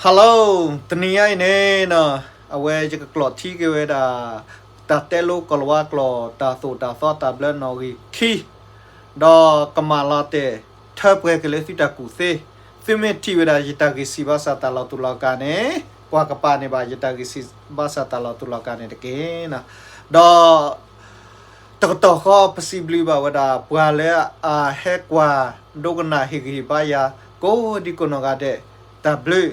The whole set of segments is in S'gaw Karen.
Hello, တနံၤညါအံၤန့ၣ်နီၤ, အဝဲယကကျိးထံက့ၤဝဲဒၣ် တၢ်တဲလိကီၢ်လၤဝါကျိာ် တၢ်သိၣ်တၢ်သီတၢ်ဘျၢနီၣ်ဂံၢ်ခံ, ဒီးကမၤလီၤတဲာ် ထၢပှဲၤက့ၤလၢသုတၢ်ကူၣ်သ့, သုမ့ၢ်ထံၣ်ဝဲဒၣ်ယတၢ်ဂ့ၢ်စံးဘၣ်ဆၣ်တၢ်လီၤတူာ်လီၤကာ်န့ၣ်, ပှၤကပာ်န့ၢ်ဘၣ်ယတၢ်ဂ့ၢ်စံးဘၣ်ဆၣ်တၢ်လီၤတူာ်လီၤကာ်န့ၣ်တက့ၢ်နီၤ. ဒီး တကတီၢ်ဃီပစံးဘျုးဘၣ်ဝဲဒၣ် ပှၤလၢအဟဲကွၢ်ဒိကနၣ်ဟ့ၣ်ဂံၢ်ဟ့ၣ်ဘါယၤ ကိးဒံကိးနီၢ်ဂၤဒဲး, တၢ်ဘျုး,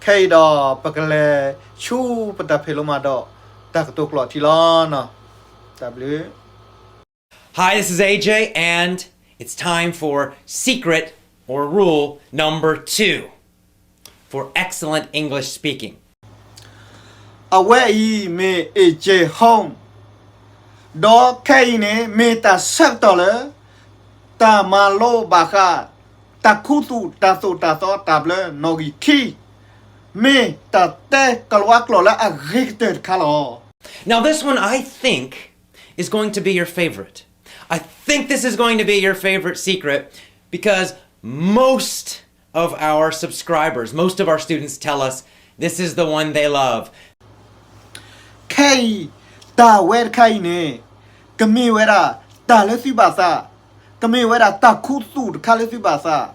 ခဲအံၤဒီးပကလဲၤဆူပတၢ်ဖံးလိမၤဒိး တၢ်ကတိၤကျိးထံလီၤနီၤ. တၢ်ဘျုး. Hi, this is A J, and it's time for secret or rule number two for excellent English speaking. အဝဲအံၤမ့ၢ် A J Home, ဒီးခဲအံၤန့ၣ် မ့ၢ်တၢ်ဆၢကတီၢ်လၢ တၢ်မၤလိဘၣ်ဃး တၢ်ခူသူၣ်တၢ်သိၣ်တၢ်သီတၢ်ဘျၢနီၣ်ဂံၢ်ခံ, မ့ၢ်တၢ်တဲကီၢ်လၤဝါကျိာ်လၢအဂ့ၤကတၢၢ်တခါလီၤ. Now this one I think is going to be your favorite. I think this is going to be your favorite secret because most of our subscribers, most of our students tell us this is the one they love. ခဲအံၤ တၢ်ဝဲတခါအံၤန့ၣ် ကမ့ၢ်ဝဲဒၣ်တၢ်လၢသုဘၣ်သး, ကမ့ၢ်ဝဲဒၣ်တၢ်ခူသူၣ်တခါလၢသုဘၣ်သး,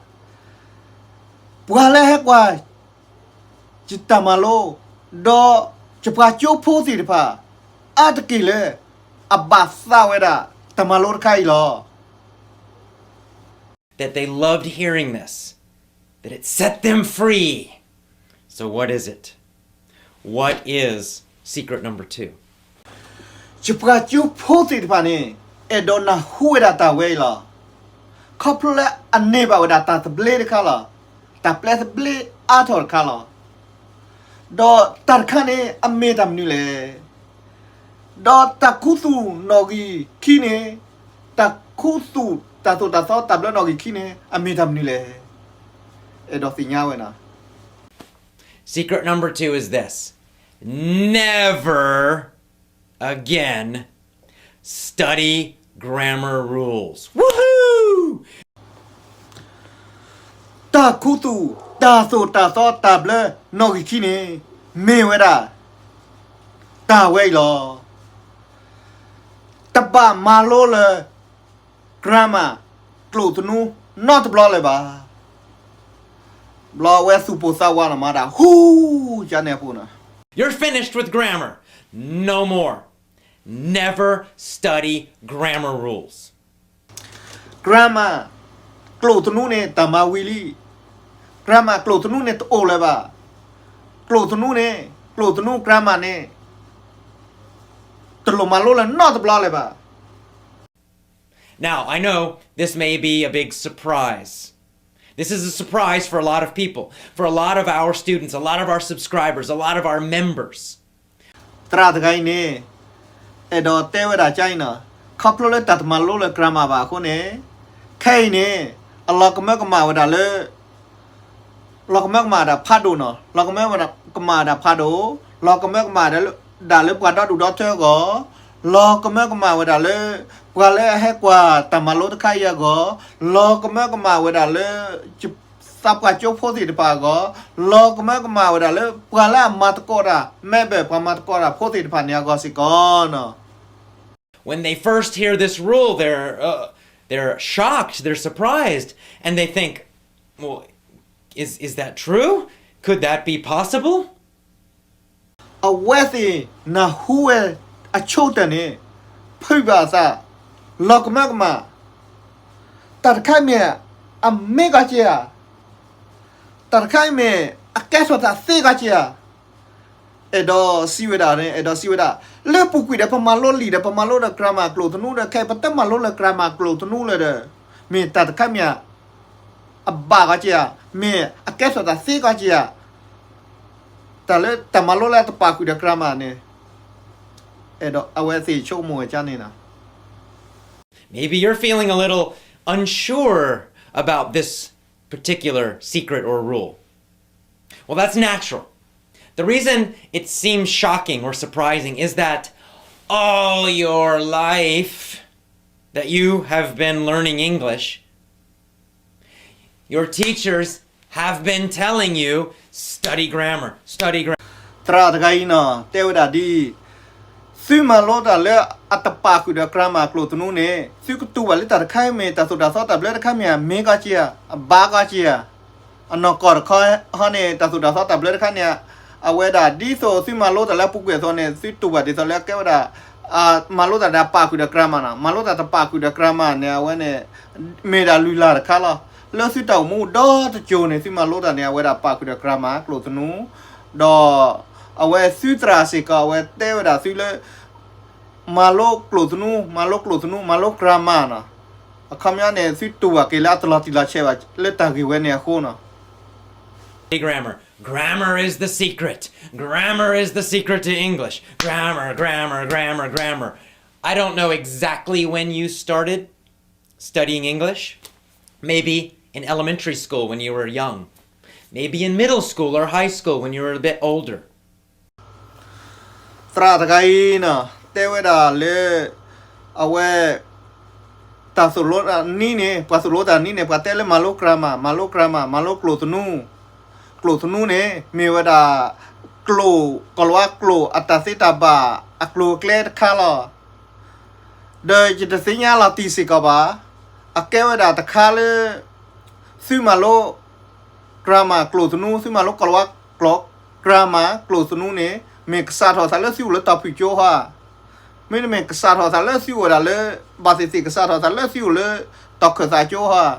ပှၤလၢဟဲကွၢ် ယတၢ်မၤလိ, ဒီးယပှၤကၠိဖိသ့ၣ်တဖၣ် အါတက့ၢ်လၢ အဘၣ်သးဝဲဒၣ် တၢ်မၤလိတခါအံၤလီၤ. That they loved hearing this, that it set them free. So what is it? What is secret number two? ယပှၤကၠိဖိသ့ၣ်တဖၣ်န့ၣ် အဲၣ်ဒိးနၢ်ဟူဝဲဒၣ်တၢ်ဝဲအံၤလီၤ. ခီဖျိလၢအန့ၢ်ဘၣ်ဝဲဒၣ်တၢ်သဘျ့တခါလီၤ. တၢ်ပျဲသဘျ့အါထီၣ်တခါလီၤ. ဒီးတၢ်တခါန့ၣ် အမ့ၢ်တၢ်မနုၤလဲၣ်. ဒီးတၢ်ခူသူၣ်နီၣ်ဂံၢ်ခံန့ၣ်, တၢ်ခူသူၣ်တၢ်သိၣ်တၢ်သီတၢ်ဘျၢနီၣ်ဂံၢ်ခံန့ၣ် အမ့ၢ်တၢ်မနုၤလဲၣ်. အဲၣ်ဒိးသ့ၣ်ညါဝဲနီၤ. Secret number two is this. Never again study grammar rules. Woohoo! တၢ်ခူသူၣ် တၢ်သိၣ်တၢ်သီတၢ်ဘျၢနီၣ်ဂံၢ်ခံန့ၣ် မ့ၢ်ဝဲဒၣ် တၢ်ဝဲအံၤလီၤ. တဘၣ်မၤလိလၢ grammar ကျိာ်သနူ နီတဘျီလၢၤဘၣ်. ဘျီအဝဲသူၣ်ပိၢ်သးဝးန့ၣ်မၤဒၣ် ဟူ ကန့ၣ်အပူၤနီၤ. You're finished with grammar. No more. Never study grammar rules. Grammar ကျိာ်သနူန့ၣ် တၢ်မၤဝံၤလံ. Grammar ကျိာ်သနူန့ၣ် တအိၣ်လၢၤဘၣ်. ကျိာ်သနူန့ၣ်, ကျိာ်သနူ grammar န့ၣ် တလိၣ်မၤလိလၢၤနီတဘျီလၢၤဘၣ်. Now, I know this may be a big surprise. This is a surprise for a lot of people, for a lot of our students, a lot of our subscribers, a lot of our members. သရၣ်တဂၤအံၤန့ၣ် အဲၣ်ဒိးတဲဝဲဒၣ်ကါအံၤနီၤ, ခီဖျိလၢတၢ်တမၤလိလၢ grammar ဘၣ်အဃိန့ၣ်, ခဲအံၤန့ၣ် အလီၤကမၢကမၣ်ဝဲဒၣ်လၢ လီၤကမၢကမၣ်ဝဲဒၣ်ဖးဒိၣ်နီၤ, လီၤကမၢကမၣ်ဝဲဒၣ်ဖးဒိၣ်, လီၤကမၢကမၣ်ဝဲဒၣ်လၢပှၤဒီဒူၣ်ဒီထၢအဂီၢ်, လီၤကမၢကမၣ်ဝဲဒၣ်လၢ ပှၤလၢအဟဲကွၢ်တၢ်မၤလိတခါအံၤအဂီၢ်, လီၤကမၢကမၣ်ဝဲဒၣ်လၢ သးပှၢ်ကၠိဖိသ့ၣ်တဖၣ်အဂီၢ်, လီၤကမၢကမၣ်ဝဲဒၣ်လၢပှၤလၢအမၤသကိးတၢ် member ပှၤမၤသကိးတၢ်ဖိသ့ၣ်တဖၣ်န့ၣ်အဂီၢ်စ့ၢ်ကီးနီၤ. When they first hear this rule, they're, uh, they're shocked, they're surprised, and they think, well, is, is that true? Could that be possible? အဝဲသ့ၣ်နၢ်ဟူဝဲအဆိကတၢၢ်န့ၣ် ဖုးဘၣ်အသး, လီၤကမၢကမၣ်, တၢ်တခါအံၤမ့ၢ်အမ့ၢ်ကီက့ဧါ, တၢ်တခါအံၤမ့ၢ်အကဲထီၣ်တၢ်သ့ကီက့ဧါ. အဲၣ်ဒိးစံးဝဲဒၣ်န့ၣ်, အဲၣ်ဒိးစံးဝဲဒၣ်, လၢပူၤကွံာ်ဒီး ပမၤလိလံာ်ဒီး ပမၤလိဒီး grammar ကျိာ်သနူဒီး ခဲအံၤပတမၤလိလၢ grammar ကျိာ်သနူလၢၤဒီး မ့ၢ်တၢ်တခါမ့ၢ်ဧါ အဘၣ်ကီက့ဧါ, မ့ၢ်အကဲထီၣ်တၢ်သ့ကီက့ဧါ. တၢ်လၢတၢ်မၤလိလၢတပာ်ဃုာ်ဒီး grammar န့ၣ်, အဲၣ်ဒိးအဝဲသ့ၣ်ဆိကမိၣ်ဝဲကါန့ၣ်နီၤ. Maybe you're feeling a little unsure about this particular secret or rule. Well, that's natural. The reason it seems shocking or surprising is that all your life that you have been learning English, your teachers have been telling you, study grammar, study grammar. သရၣ်တဂၤအံၤနီၤ တဲဝဲဒၣ်ဒ်အံၤ, သုမၤလိတၢ်လၢအတပာ်ဃုာ်ဒီး grammar ကျိာ်သနူန့ၣ် သုကတူၢ်ဘၣ်လၢတၢ်တခါအံၤမ့ၢ် တၢ်သိၣ်တၢ်သီတၢ်ဘျၢတခါမ့ၢ်ဧါ, မ့ၢ်ကီက့ဧါ, အဘၣ်ကီက့ဧါ. အနီၢ်ကီၢ်တခီဟီန့ၣ် တၢ်သိၣ်တၢ်သီတၢ်ဘျၢတခါန့ၣ် အဝဲဒၣ်ဒ်သိးသုမၤလိတၢ်လၢအပူၤကွံာ်အသိးန့ၣ် သုတူၢ်ဘၣ်ဒ်သိးလၢအကဲဝဲဒၣ် မၤလိတၢ်ဒီးပာ်ဃုာ်ဒီး grammar နီၤ, မၤလိတၢ်တပာ်ဃုာ်ဒီး grammar န့ၣ် အဝဲန့ၣ် မ့ၢ်ဒၣ်လုၢ်လၢ်တခါလီၤ. လၢသုတၢ်အိၣ်မူဒီတကၠိၤန့ၣ် သုမၤလိတၢ်န့ၣ် အဝဲဒၣ်ပာ်ဃုာ်ဒီး grammar ကျိာ်သနူ, ဒီးအဝဲသုသရၣ်စ့ၢ်ကီး အဝဲတဲဝဲဒၣ်သုလၢ မၤလိကျိာ်သနူ, မၤလိကျိာ်သနူ, မၤလိ grammar နီၤ. အခီပညီန့ၣ် သုတူၢ်ဘၣ်က့ၤလၢအတလီၤတံၢ်လီၤဆဲးဘၣ်လၢတၢ်ဂ့ၢ်ဝဲန့ၣ်အဃိနီၤ. Grammar. Grammar is the secret. Grammar is the secret to English. Grammar, grammar, grammar, grammar. I don't know exactly when you started studying English. Maybe in elementary school when you were young. Maybe in middle school or high school when you were a bit older. သရၣ်တဂၤအံၤနီၤ တဲဝဲဒၣ်လၢ အဝဲ တၢ်သိၣ်လိတၢ်နံၤန့ၣ် ပှၤသိၣ်လိတၢ်နံၤန့ၣ် ပှၤတဲလၢမၤလိ grammar, မၤလိ grammar, မၤလိကျိာ်သနူ, ကျိာ်သနူန့ၣ် မ့ၢ်ဝဲဒၣ် ကျိာ် ကီၤလၤဝါကျိာ်အတၢ်သ့တၢ်ဘၣ်အကျိၤအကျဲတခါလီၤ. ဒီးယတသ့ၣ်ညါလီၤတံၢ်စ့ၢ်ကီးဘၣ်, အကဲဝဲဒၣ်တခါလၢ သုမၤလိ grammar ကျိာ်သနူ, သုမၤလိကီၤလၤဝါကျိာ် grammar ကျိာ်သနူန့ၣ် မ့ၢ်ကစးထီၣ်သးလၢသုအိၣ်လၢတီၤဖုၣ်ကၠိဧါ, မ့တမ့ၢ်ကစးထီၣ်သးလၢသုအိၣ်ဝဲဒၣ်လၢ ဘၣ်သ့ၣ်သ့ၣ်ကစးထီၣ်သးလၢသုအိၣ်လၢတီၤခၢၣ်သးကၠိဧါ,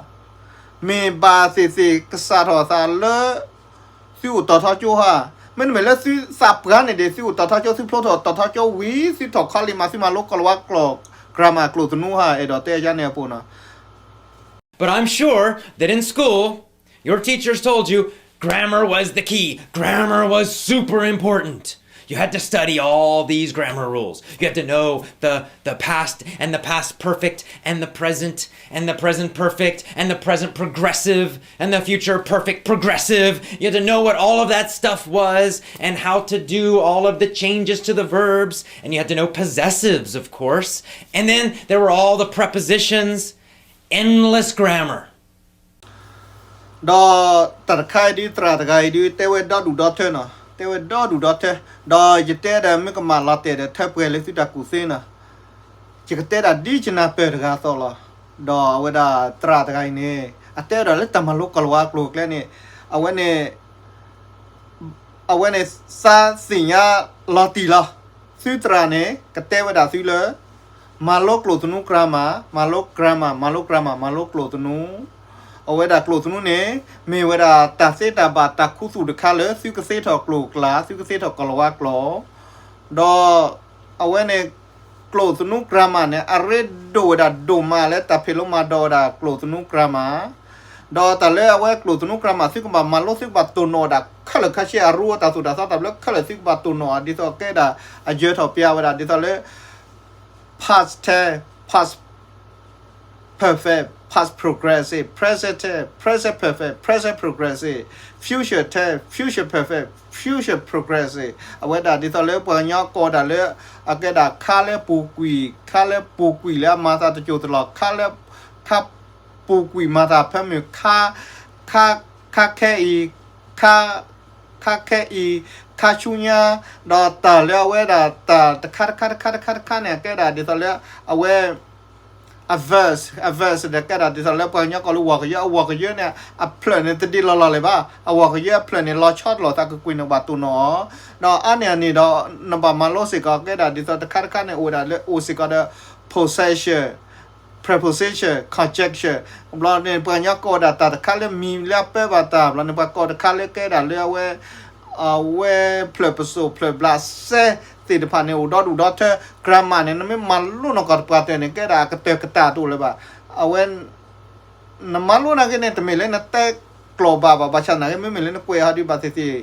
မ့ၢ်ဘၣ်သ့ၣ်သ့ၣ်ကစးထီၣ်သးလၢ သုအိၣ်တီၤထီကၠိဧါ, မ့တမ့ၢ်လၢသုသးပှၢ်န့ၣ်ဒီး သုအိၣ်တီၤထီကၠိ သုဖျိထီၣ်တီၤထီကၠိဝံၤ သုထီၣ်ခီလံမး သုမၤလိကီၤလၤဝါကျိာ် grammar ကျိာ်သနူဧါ, အဲၣ်ဒိးတဲယၤန့ၣ်အပူၤနီၤ. But I'm sure that in school, your teachers told you grammar was the key. Grammar was super important. You had to study all these grammar rules. You had to know the, the past and the past perfect and the present and the present perfect and the present progressive and the future perfect progressive. You had to know what all of that stuff was and how to do all of the changes to the verbs. And you had to know possessives, of course. And then there were all the prepositions, endless grammar. ဒီးတၢ်တခါအံၤဒုး သရၣ်တဂၤအံၤဒုး တဲဝဲဒီဒူၣ်ဒီထၢနီၤ, တဲဝဲဒီဒူၣ်ဒီထၢ, ဒီးယတဲဒီးမ့ၢ်ကမၣ်လီၤတဲာ်ဒီးထၢပှဲၤလၢသုတၢ်ကူၣ်သ့နီၤ, ယကတဲဒၣ်ဒ်ယနၢ်ပၢၢ်တဂၤအသိးလီၤ. ဒီးအဝဲဒၣ်သရၣ်တဂၤအံၤန့ၣ် အတဲဝဲဒၣ်လၢတၢ်မၤလိကီၤလၤဝါကျိာ်အကျဲန့ၣ် အဝဲန့ၣ် အဝဲန့ၣ် သးသ့ၣ်ညါလီၤတံၢ်လီၤ. သုသရၣ်န့ၣ် ကတဲဝဲဒၣ်သုလၢ မၤလိကျိာ်သနူ grammar, မၤလိ grammar, မၤလိ grammar, မၤလိကျိာ်သနူ, အဝဲဒၣ်ကျိာ်သနူန့ၣ် မ့ၢ်ဝဲဒၣ်တၢ်သ့တၢ်ဘၣ်တၢ်ခူသူၣ်တခါလၢ သုကသ့ထီၣ်ကျိာ်ကျဲ, သုကသ့ထီၣ်ကီၤလၤဝါကျိာ်, ဒီးအဝဲန့ၣ် ကျိာ်သနူ grammar န့ၣ် အရ့ဒိၣ်ဝဲဒၣ်ဒိၣ်မးလၢတၢ်ဖးလိမၤဒိးဝဲဒၣ်ကျိာ်သနူ grammar, ဒီးတၢ်လၢအဝဲကျိာ်သနူ grammar သုကဘၣ်မၤလိ သုကဘၣ်တိၢ်နီၣ်ဝဲဒၣ်ခဲလၢာ်ခဲဆ့ အရူအတၢ်သိၣ်တၢ်သီတၢ်ဘျၢခဲလၢာ် သုကဘၣ်တိၢ်နီၣ် ဒ်သိးကဲဒၣ် အယၢၤထီၣ်ပျးဝဲဒၣ် ဒ်သိးလၢ past tense, past perfect, past progressive, present tense, present perfect, present progressive, future tense, future perfect, future progressive, အဝဲဒၣ်ဒ်သိးလၢပှၤကညီကိးဒၣ်လၢ အကဲဒၣ်ခါလၢပူၤကွံာ်, ခါလၢပူၤကွံာ်လၢအမၤသးတစိၢ်တလီၢ်, ခါလၢ ခါပူၤကွံာ်မၤသးဖၢမုၢ်, ခါ, ခါ, ခါခဲအံၤ, ခါ, ခါခဲအံၤ, ခါဆူညါ, ဒီးတၢ်လၢအဝဲဒၣ်တၢ်တခါတခါတခါတခါတခါန့ၣ် အကဲဒၣ်ဒ်သိးလၢ အဝဲ adverb, adverb ဒီးကဲဒၣ်ဒ်သိးလၢပှၤကညီကိးလၢ ဝီၢ်ကယၢ, အဝီၢ်ကယၢန့ၣ် အဖျၢၣ်န့ၣ်တဒ်လီၤလီၤလၢၤဘၣ်, အဝီၢ်ကယၢအဖျၢၣ်န့ၣ် လီၤဆီတလီၢ်သးကွ့ၢ်ကွ့ၢ်န့ၣ် ဘၣ်တိၢ်နီၣ်အီၤ, ဒီးအါန့ၢ်အန့ၣ်ဒီး နဘၣ်မၤလိစ့ၢ်ကီး ကဲဒၣ်ဒ်သိးတခါတခါန့ၣ် အိၣ်ဝဲဒၣ်လၢအိၣ်စ့ၢ်ကီးဒီး possession, preposition, conjunction, ဘျီန့ၣ် ပှၤကညီကိးဒၣ်တၢ်တခါလၢမံၤလၢအပၢဘၣ်တၢ်, ဘျီန့ၣ် ပှၤကိးတခါလၢကဲဒၣ်လၢအဝဲ အဝဲဖျၢၣ်ပစိာ်ဖျၢၣ်ဘျးစဲသ့ၣ်တဖၣ်န့ၣ် အိၣ်ဒီဒူၣ်ဒီထၢ, grammar န့ၣ် နမ့ၢ်မၤလိနီၢ်ကီၢ်တပှၢ်တၢၢ်န့ၣ် ကဲဒၣ်အကတၢၢ်ကတၢၢ်တအိၣ်လၢၤဘၣ်. အဝဲ နမၤလိနာ်က့န့ၣ် တမ့ၢ်လၢနတဲကျိာ်ဘၣ်ဘၣ်, ဘၣ်ဆၣ်နာ်က့ မ့မ့ၢ်လၢနကွဲးဟီဒုး ဘၣ်သ့ၣ်သ့ၣ်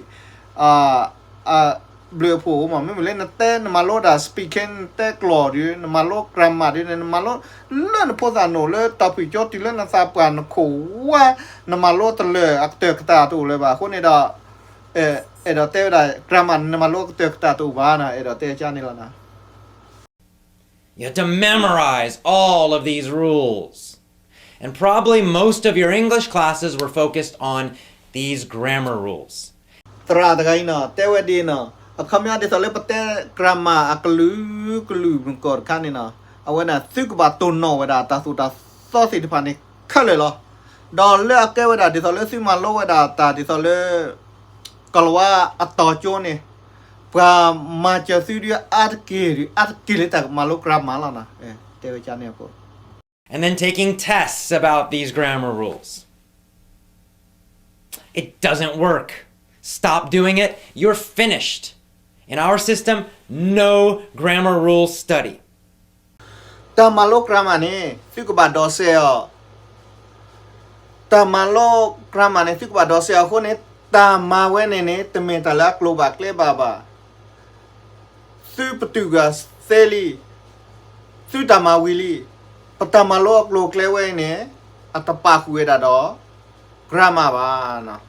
ဘျုးအဖှိၣ်မး, မ့မ့ၢ်လၢနတဲ နမၤလိဒၣ် speaking နတဲကျိာ်ဒုး နမၤလိ grammar ဒုးန့ၣ် နမၤလိလၢနဖိသၣ်နအိၣ်လၢတီၤဖုၣ်ကၠိတုၤလၢနသးပှၢ်နခိၣ်ဝါ, နမၤလိတလၢာ်အကတၢၢ်ကတၢၢ်တအိၣ်လၢၤဘၣ်. အဃိန့ၣ်ဒီး အဲၣ်ဒိးတဲဝဲဒၣ် grammar န့ၣ် နမၤလိအကတၢၢ်ကတၢၢ်တအိၣ်ဘၣ်နီၤ, အဲၣ်ဒိးတဲကန့ၣ်လီၤနီၤ. You have to memorize all of these rules. And probably most of your English classes were focused on these grammar rules. သရၣ်တဂၤအံၤနီၤ တဲဝဲဒ်နီၤ, အခီပညီဒ်သိးလၢပတဲ grammar အကလုာ်ကလုာ်မုၢ်ကီၢ်တခါန့ၣ်နီၤ, အဝဲန့ၣ် သုကဘၣ်တိၢ်နီၣ်ဝဲဒၣ်တၢ်သိၣ်တၢ်သီသ့ၣ်တဖၣ်န့ၣ်ခဲလၢာ်လီၤ. ဒီးလၢအကဲဝဲဒၣ်ဒ်သိးလၢသုမၤလိဝဲဒၣ်တၢ်ဒ်သိးလၢ ကလၤဝါအတီၤကၠိန့ၣ် ပှၤမၤစၢၤသုဒုးအါတက့ၢ်ဒုး အါတက့ၢ်လၢတၢ်မၤလိ grammar လီၤနီၤ, တဲဝဲန့ၣ်အပူၤ And then taking tests about these grammar rules. It doesn't work. Stop doing it. You're finished. In our system, no grammar rules study. တၢ်မၤလိ grammar န့ၣ် သုကဘၣ်ဒိးစဲးအီၤ, တၢ်မၤလိ grammar န့ၣ် သုကဘၣ်ဒိးစဲးအီၤအဃိန့ၣ် တၢ်မၤဝဲန့ၣ်န့ၣ် တမ့ၢ်တၢ်လၢအကျိၤဘၣ်ကျဲဘၣ်ဘၣ်. သုပတုာ်ကွံာ်သ့လံ, သုတၢ်မၤဝံၤလံ, ပတၢ်မၤလိအကျိၤအကျဲဝဲအံၤန့ၣ် အတပာ်ဃုာ်ဝဲဒၣ်ဒီး grammar ဘၣ်.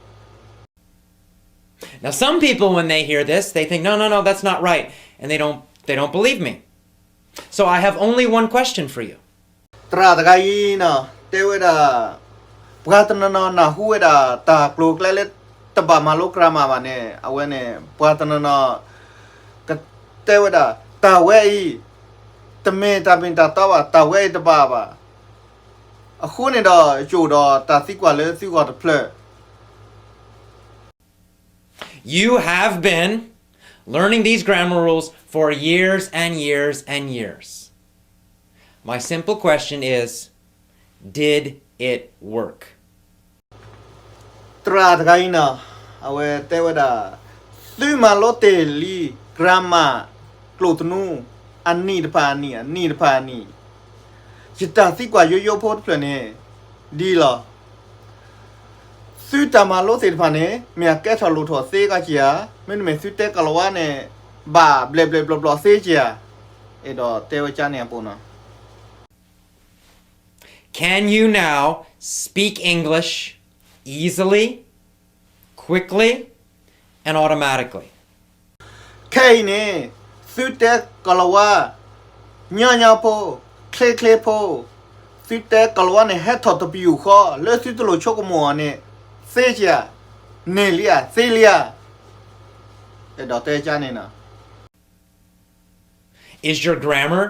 Now, some people, when they hear this, they think, no, no, no, that's not right. And they don't, they don't believe me. So I have only one question for you. သရၣ်တဂၤအံၤနီၤ တဲဝဲဒၣ် ပှၤတနီၤနီၤနၢ်ဟူဝဲဒၣ်တၢ်ကျိၤကျဲလၢတဘၣ်မၤလိ grammar ဘၣ်န့ၣ် အဝဲန့ၣ် ပှၤတနီၤနီၤ ကတဲဝဲဒၣ် တၢ်ဝဲအံၤ တမ့ၢ်တၢ်မ့ၢ်တၢ်တီဘၣ်, တၢ်ဝဲအံၤတဘၣ်ဘၣ်. အဃိန့ၣ်ဒီး ယအိၣ်ဒီးတၢ်သံကွၢ်လၢသုဂီၢ်တဖျၢၣ် You have been learning these grammar rules for years and years and years. My simple question is, did it work? သရၣ်တဂၤအံၤနီၤ အဝဲတဲဝဲဒၣ် သုမၤလိတ့ၢ်လံ grammar ကျိာ်သနူ အနံၣ်တဖၣ်အနံၣ် အနံၣ်တဖၣ်အနံၣ်, ယတၢ်သံကွၢ်ယိယိဖိတဖျၢၣ်န့ၣ် ဒ်လီၤ. သုတၢ်မၤလိသ့ၣ်တဖၣ်န့ၣ် မ့ၢ်အကဲထီၣ်လိၣ်ထီၣ်သ့ကီက့ၤဧါ, မ့တမ့ၢ်သုတဲကလၤဝါန့ၣ် ဘၣ်ဘျဲးဘျဲးဘျီဘျီသ့က့ၤဧါ, အဲၣ်ဒိးတဲဝဲကန့ၣ်အပူၤနီၤ. Can you now speak English easily, quickly, and automatically? ခဲအံၤန့ၣ် သုတဲကလၤဝါ ညီညီဖိ, ချ့ချ့ဖိ, သုတဲကလၤဝါန့ၣ် ဟဲထီၣ်တပယူာ်ဃီ လၢသုတလိၣ်ဆိကမိၣ်အီၤန့ၣ် သ့က့ၤဧါ, န့ၢ်လံဧါ, သ့လံဧါ, အဲၣ်ဒိးတဲကန့ၣ်နီၤ. Is your grammar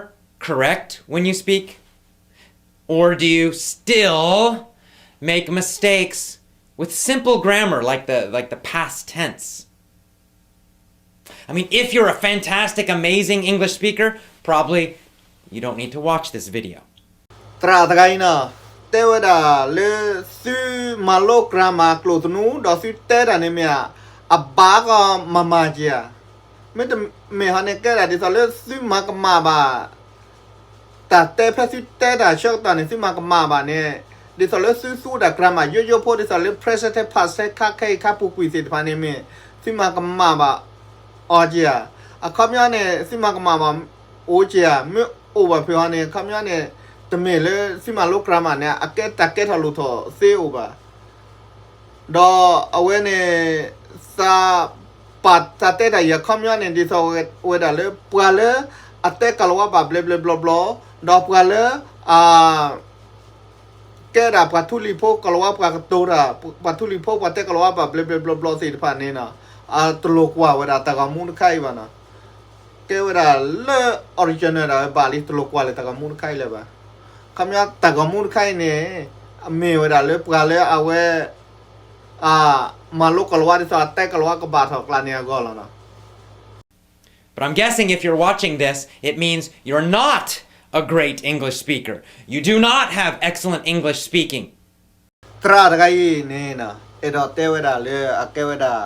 correct when you speak? Or do you still make mistakes with simple grammar like the, like the past tense? I mean, if you're a fantastic, amazing English speaker, probably you don't need to watch this video. သရၣ်တဂၤအံၤနီၤ တဲဝဲဒၣ်လၢသုမၤလိ grammar ကျိာ်သနူ ဒီးသုတဲတၢ်န့ၣ်မ့ၢ်ဧါ, အဘၣ်ကီမၤမၤက့ၤဧါ, မ့တမ့ၢ်ဟီန့ၣ် ကဲဒၣ်ဒ်သိးလၢသုမၤကမၣ်ဘၣ် တၢ်တဲဖဲသုတဲတၢ်ဆၢကတီၢ်န့ၣ် သုမၤကမၣ်ဘၣ်န့ၣ် ဒ်သိးလၢသုသူတၢ် grammar ယိယိဖိ ဒ်သိးလၢ present tense, past tense ခါခဲအံၤခါပူၤကွံာ်သ့ၣ်တဖၣ်န့ၣ်မ့ၢ် သုမၤကမၣ်ဘၣ်အီၤက့ၤဧါ. အခီပညီန့ၣ် သုမၤကမၣ်ဘၣ်အိၣ်က့ၤဧါ, မ့ၢ်အိၣ်ဘၣ်ဖုးဟီန့ၣ် အခီပညီန့ၣ် တမ့ၢ်လၢသုမၤလိ grammar န့ၣ် အကဲတၢ်ကဲထီၣ်လိၣ်ထီၣ်သ့အိၣ်ဘၣ်. ဒီးအဝဲန့ၣ် သးပာ်သးတဲတၢ်အံၤအခီပညီန့ၣ် ဒ်သိးဝဲဒၣ်လၢ ပှၤလၢအတဲကလၤဝါဘၣ်ဘျဲးဘျဲးဘျီဘျီ, ဒီးပှၤလၢ အ ကဲဒၣ်ပှၤထူလံၤဖိ ကလၤဝါပှၤကတိၤတၢ်, ပှၤထူလံၤဖိ ပှၤတဲကလၤဝါဘၣ်ဘျဲးဘျဲးဘျီဘျီသ့ၣ်တဖၣ်န့ၣ်နီၤ, အတလိၣ်ကွၢ်ဝဲဒၣ်တၢ်ဂီၤမူတခါအံၤဘၣ်နီၤ. ကဲဝဲဒၣ်လၢ original ဒၣ်ဝဲဘၣ်လံ တလိၣ်ကွၢ်လၢတၢ်ဂီၤမူတခါအံၤလၢၤဘၣ်. ခီပညီတၢ်ဂီၤမူတခါအံၤန့ၣ် အမ့ၢ်ဝဲဒၣ်လၢပှၤလၢအဝဲ မၤလိကလၤဝါဒ်သိးအတဲကလၤဝါကဘၣ်ထီၣ်ကျါန့ၣ်အဂီၢ်လီၤနီၤ. But I'm guessing if you're watching this, it means you're not a great English speaker. You do not have excellent English speaking. သရၣ်တဂၤအံၤန့ၣ်နီၤ အဲၣ်ဒိးတဲဝဲဒၣ်လၢအကဲဝဲဒၣ်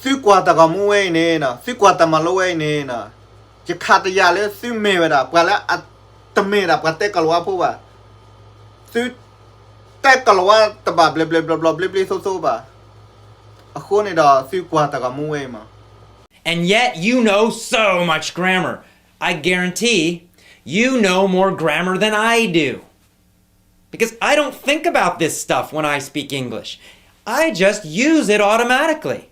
သုကွၢ်တၢ်ဂီၤမူဝဲအံၤန့ၣ်နီၤ သုကွၢ်တၢ်မၤလိဝဲအံၤန့ၣ်နီၤ ယခးတယာ်လၢသုမ့ၢ်ဝဲဒၣ် ပှၤလၢအတမ့ၢ်ဒၣ်ပှၤတဲကလၤဝါဖိဘၣ်. သုတဲကလၤဝါတဘၣ်ဘျဲးဘျဲးဘျီဘျီဘျ့ဘျ့သိသိဘၣ်. အဃိန့ၣ်ဒီးသုကွၢ်တၢ်ဂီၤမူဝဲအံၤမး And yet you know so much grammar. I guarantee you know more grammar than I do. Because I don't think about this stuff when I speak English. I just use it automatically.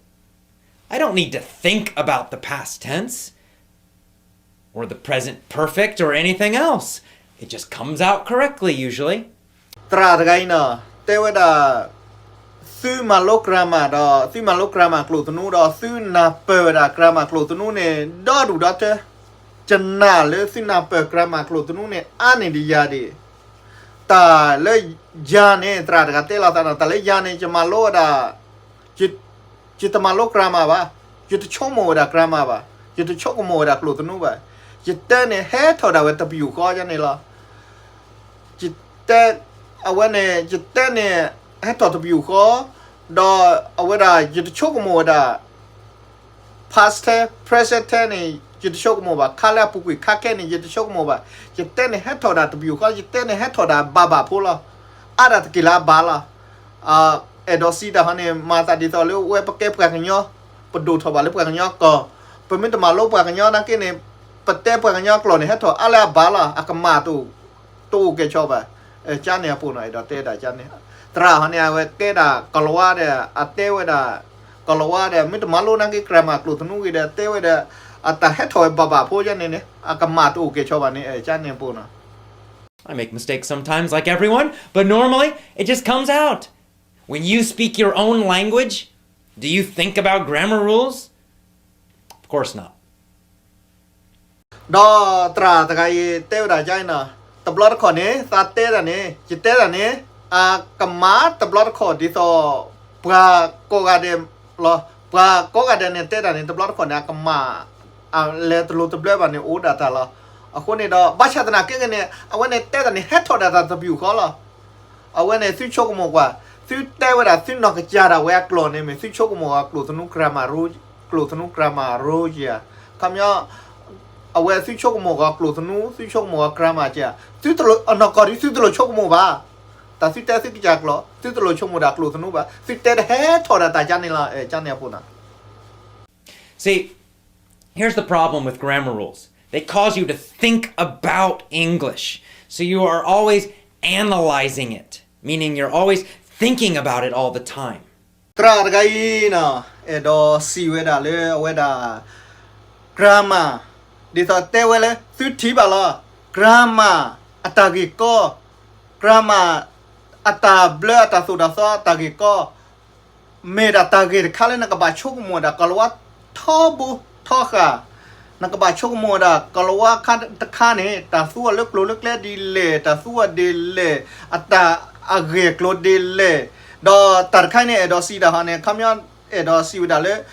I don't need to think about the past tense or the present perfect or anything else. It just comes out correctly usually. သရၣ်တဂၤအံၤနီၤ တဲဝဲဒၣ် သ သုမၤလိ grammar ဒီး သုမၤလိ grammar ကျိာ်သနူဒီး သုနၢ်ပၢၢ်ဝဲဒၣ် grammar ကျိာ်သနူန့ၣ် ဒီဒူၣ်ဒီထၢ, ယနာ်လၢသုနၢ်ပၢၢ် grammar ကျိာ်သနူန့ၣ် အါန့ၢ်ဒံးယၤဒံး, တၢ်လၢယၤန့ၣ် သရၣ်တဂၤတဲလီၤသးနီၤ, တၢ်လၢယၤန့ၣ် ယမၤလိဝဲဒၣ် ယတမၤလိ grammar ဘၣ်, ယတဆိကမိၣ်ဝဲဒၣ် grammar ဘၣ်, ယတဆိကမိၣ်ဝဲဒၣ်ကျိာ်သနူဘၣ်, ယတဲန့ၣ်ဟဲထီၣ်ဒၣ်ဝဲတပယူာ်ဃီန့ၣ်လီၤ. ယတဲ, အဝဲန့ၣ် ယတဲန့ၣ် ဟဲထီၣ်တပယူာ်ဃီ, ဒီးအဝဲဒၣ် ယတဆိကမိၣ်ဝဲဒၣ် past tense, present tense န့ၣ် ယတဆိကမိၣ်ဘၣ်, ခါလၢအပူၤကွံာ် ခါခဲန့ၣ် ယတဆိကမိၣ်ဘၣ်, ယတဲန့ၣ်ဟဲထီၣ်ဒၣ်တပယူာ်ဃီ, ယတဲန့ၣ်ဟဲထီၣ်ဒၣ်ဘၣ်ဘၣ်ဖိလီၤ. အါဒၣ်တက့ၢ်လၢအဘၣ်လီၤ. အဲၣ်ဒိးစံးတၢ်ဟီန့ၣ် မၤသးဒ်သိးလၢဝဲပကဲပှၤကညီ, ပဒိၣ်ထီၣ်ဘၣ်လၢပှၤကညီကီၢ်, ပမ့ၢ်တမၤလိပှၤကညီနာ်က့န့ၣ် ပတဲပှၤကညီကျိာ်န့ၣ် ဟဲထီၣ်အါလၢအဘၣ်လီၤ, အကမၣ်တအိၣ်ကဲၣ်ဆိးဘၣ်. ကန့ၣ်အပူၤနီၤ, အဲၣ်ဒိးတဲဒၣ်ကန့ၣ်, သရၣ်ဟီန့ၣ် အဝဲတဲဒၣ်ကီၤလၤဝါဒီး အတဲဝဲဒၣ် ကီၤလၤဝါဒီး မ့ၢ်တမၤလိနာ်က့ grammar ကျိာ်သနူဂ့ၤဒီး တဲဝဲဒီး အတၢ်ဟဲထီၣ်ဝဲဘၣ်ဘၣ်ဖိယန့ၣ်န့ၣ် အကမၣ်တအိၣ်ကဲၣ်ဆိးဘၣ်န့ၣ် ကန့ၣ်အပူၤနီၤ. I make mistakes sometimes, like everyone, but normally it just comes out. When you speak your own language, do you think about grammar rules? Of course not. ဒီးသရၣ်တဂၤအံၤတဲဝဲဒၣ်ကန့ၣ်နီၤ, တဘျီတခီၣ်န့ၣ် သးတဲတၢ်န့ၣ် ယတဲတၢ်န့ၣ် အကမၣ်တဘျီတခီၣ်ဒ်သိး ပှၤကိးဂၤဒဲးလီၤ. ပှၤကိးဂၤဒဲးန့ၣ် တဲတၢ်န့ၣ် တဘျီတခီၣ်န့ၣ် အကမၣ် အလဲၤတလိၤတဘျၢဘၣ်န့ၣ် အိၣ်ဒၣ်တၢ်လီၤ. အဃိန့ၣ်ဒီး ဘၣ်ဆၣ်သနာ်က့ဂ့ၤန့ၣ် အဝဲန့ၣ်တဲတၢ်န့ၣ် ဟဲထီၣ်ဒၣ်တၢ်တပယူာ်ဃီလီၤ. အဝဲန့ၣ်သုဆိကမိၣ်ကွၢ်, သုတဲဝဲဒၣ်သုနီၢ်ကစၢ်ဒၣ်ဝဲအကျိာ်န့ၣ် မ့ၢ်သုဆိကမိၣ်အကျိာ်သနူ grammar, ကျိာ်သနူ grammar ဧါ. ခီပညီ အဝဲသုဆိကမိၣ်အကျိာ်သနူ သုဆိကမိၣ်အ grammar ဧါ. သုတလိၣ် အနီၢ်ကီၢ်ဒ်သုတလိၣ်ဆိကမိၣ်ဘၣ်. တၢ်သုတဲသုကစၢ်ကျိာ် သုတလိၣ်ဆိကမိၣ်ဒၣ်ကျိာ်သနူဘၣ်. သုတဲတဟဲထီၣ်ဒၣ်တၢ်ကန့ၣ်လီၤ, ကန့ၣ်အပူၤနီၤ. See, here's the problem with grammar rules. They cause you to think about English. So you are always analyzing it, meaning you're always thinking about it all the time. သရၣ်တဂၤအံၤနီၤ အဲၣ်ဒိးစံးဝဲဒၣ်လၢအဝဲဒၣ် grammar ဒ်သိးတဲဝဲလၢ သုထံၣ်ဘၣ်လီၤ grammar အတၢ်ဂ့ၢ်ကီ grammar အတၢ်ဘျၢအတၢ်သိၣ်တၢ်သီအတၢ်ဂ့ၢ်ကီ မ့ၢ်ဒၣ်တၢ်ဂ့ၢ်တခါလၢနကဘၣ်ဆိကမိၣ်ဒၣ် ကီၤလၤဝါထီဘိထီဃာ်, နကဘၣ်ဆိကမိၣ်ဒၣ် ကီၤလၤဝါတခါန့ၣ် တၢ်သူအီၤလၢကျိၤလၢကျဲဒ်လဲၣ်, တၢ်သူအီၤဒ်လဲၣ်, အတၢ်အဂ့ၢ်အကျိၤဒ်လဲၣ်, ဒီးတၢ်တခါန့ၣ် အဲၣ်ဒိးစံးဒၣ်ဟီန့ၣ် ခီပညီ အဲၣ်ဒိးစံးဝဲဒၣ်လၢ